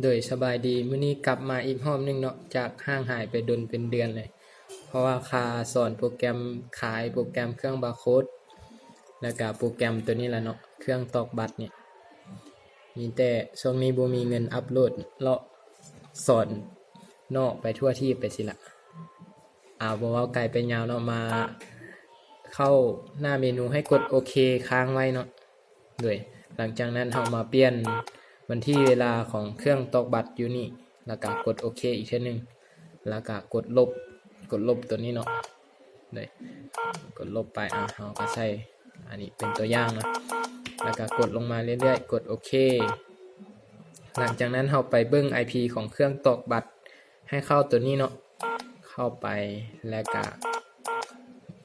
ໂດຍ ສະບາຍດີ, ມື້ນີ້ກັບມາອີກຮອບໜຶ່ງເນາະ ຈາກຫ່າງຫາຍໄປດົນເປັນເດືອນເລີຍ ເພາະວ່າຄ່າສອນໂປຣແກຣມຂາຍໂປຣແກຣມເຄື່ອງບາໂຄດ ແລ້ວກະໂປຣແກຣມໂຕນີ້ລະເນາະ ເຄື່ອງຕອກບັດນີ້ ມີແຕ່ຊ່ວງນີ້ບໍ່ມີເງິນອັບໂຫຼດ ເລາະສອນນອກໄປທົ່ວທີບໄປຊີ້ລະ. ອາ ບໍ່ເວົ້າໄກໄປຍາວເນາະ ມາເຂົ້າໜ້າເມນູ ໃຫ້ກົດໂອເຄຄ້າງໄວ້ເນາະ. ໂດຍ ຫຼັງຈາກນັ້ນເຮົາມາປ່ຽນວັນທີເວລາຂອງເຄື່ອງຕອກບັດຢູ່ນີ້ ແລ້ວກະກົດໂອເຄອີກເທື່ອໜຶ່ງ ແລ້ວກະກົດລົບ ກົດລົບໂຕນີ້ເນາະ. ໂດຍ ກົດລົບໄປ ອາ ເຮົາກະໃສ່ ອັນນີ້ເປັນຕົວຢ່າງເນາະ ແລ້ວກະກົດລົງມາເລື້ອຍໆ ກົດໂອເຄ. ຫຼັງຈາກນັ້ນເຮົາໄປເບິ່ງໄອພີຂອງເຄື່ອງຕອກບັດ ໃຫ້ເຂົ້າໂຕນີ້ເນາະ ເຂົ້າໄປ ແລ້ວກະ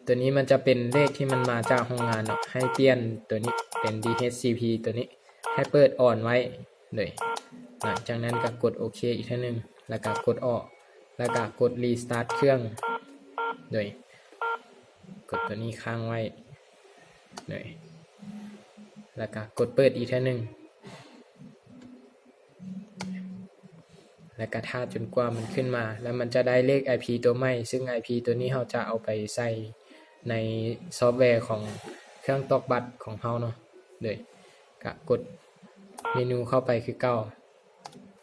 ໂຕນີ້ມັນຈະເປັນເລກທີ່ມັນມາຈາກໂຮງງານເນາະ ໃຫ້ປ່ຽນໂຕນີ້ເປັນດີເອັດຊີພີ ໂຕນີ້ໃຫ້ເປີດອອນໄວ້ເລີຍ. ຫຼັງຈາກນັ້ນກະກົດໂອເຄອີກເທື່ອໜຶ່ງ ແລ້ວກະກົດອອກ ແລ້ວກະກົດຣີສະຕາດເຄື່ອງ ໂດຍ ກົດໂຕນີ້ຄ້າງໄວ້ ໂດຍ ແລ້ວກະກົດເປີດອີກເທື່ອໜຶ່ງ ແລ້ວກະຖ້າຈົນກວ່າມັນຂຶ້ນມາ ແລ້ວມັນຈະໄດ້ເລກໄອພີໂຕໃໝ່ ຊຶ່ງໄອພີໂຕນີ້ເຮົາຈະເອົາໄປໃສ່ໃນຊອບແວຂອງເຄື່ອງຕອກບັດຂອງເຮົາເນາະ. ໂດຍ ກະກົດເມນູເຂົ້າໄປຄືເກົ່າ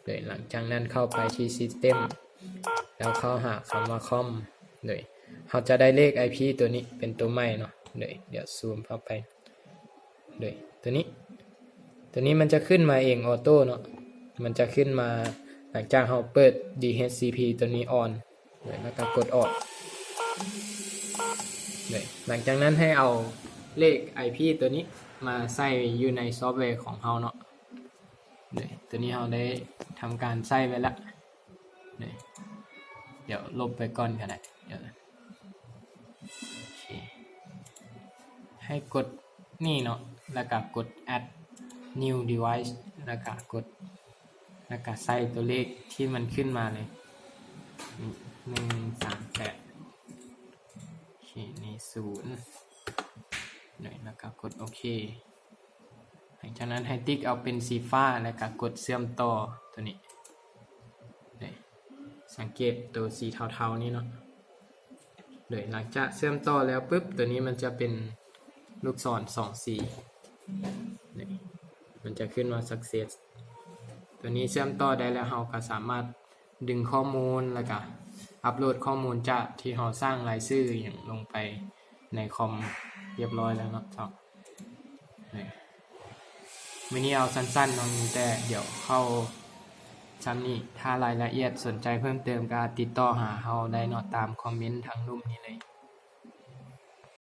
ໂດຍ ຫຼັງຈາກນັ້ນເຂົ້າໄປທີ່ຊິສເຕັມ ແລ້ວເຂົ້າຫາຄຳວ່າຄອມ ໂດຍ ເຮົາຈະໄດ້ເລກໄອພີໂຕນີ້ເປັນໂຕໃໝ່ເນາະ. ໂດຍ ດຽວຊູມເຂົ້າໄປ ໂດຍ ໂຕນີ້ ໂຕນີ້ມັນຈະຂຶ້ນມາເອງອອໂຕ້ເນາະ ມັນຈະຂຶ້ນມາຫຼັງຈາກເຮົາເປີດດີເອັດຊີພີໂຕນີ້ອອນ ໂດຍ ແລ້ວກະກົດອອກ ໂດຍ ຫຼັງຈາກນັ້ນໃຫ້ເອົາເລກໄອພີໂຕນີ້ມາໃສ່ຢູ່ໃນຊອບແວຂອງເຮົາເນາະ. ໂດຍ ໂຕນີ້ເຮົາໄດ້ທຳການໃສ່ໄວ້ລະ ໂດຍ ດຽວລົບໄປກ່ອນກະໄດ້ ໂອເຄ ໃຫ້ກົດນີ້ເນາະ ແລ້ວກະກົດແອັດນິວດີໄວສ໌ ແລ້ວກະກົດ ແລ້ວກະໃສ່ຕົວເລກທີ່ມັນຂຶ້ນມາເລີຍ ໜຶ່ງສາມແປດ ໂອເຄ ນີ້ສູນ ໂດຍ ແລ້ວກະກົດໂອເຄ. ຫຼັງຈາກນັ້ນໃຫ້ຕິກເອົາເປັນສີຟ້າ ແລ້ວກະກົດເຊື່ອມຕໍ່ໂຕນີ້ ໂດຍ ສັງເກດໂຕສີເທົາໆນີ້ເນາະ ໂດຍ ຫຼັງຈາກເຊື່ອມຕໍ່ແລ້ວປຶບ ໂຕນີ້ມັນຈະເປັນລູກສອນສອງສີ ໂດຍ ມັນຈະຂຶ້ນວ່າຊັກເຊັດ ໂຕນີ້ເຊື່ອມຕໍ່ໄດ້ແລ້ວ ເຮົາກະສາມາດດຶງຂໍ້ມູນ ແລ້ວກະອັບໂຫຼດຂໍ້ມູນຈາກທີ່ເຮົາສ້າງລາຍຊື່ອີ່ຫຍັງລົງໄປໃນຄອມຮຽບຮ້ອຍແລ້ວເນາະເຈົ້າ. ມື້ນີ້ເອົາສັ້ນໆເນາະ ມີແຕ່ດຽວເຂົ້າຊ່ຳນີ້ ຖ້າລາຍລະອຽດສົນໃຈເພີ່ມເຕີມກະຕິດຕໍ່ຫາເຮົາໄດ້ເນາະ ຕາມຄອມເມັນທາງລຸ່ມນີ້ເລີຍ.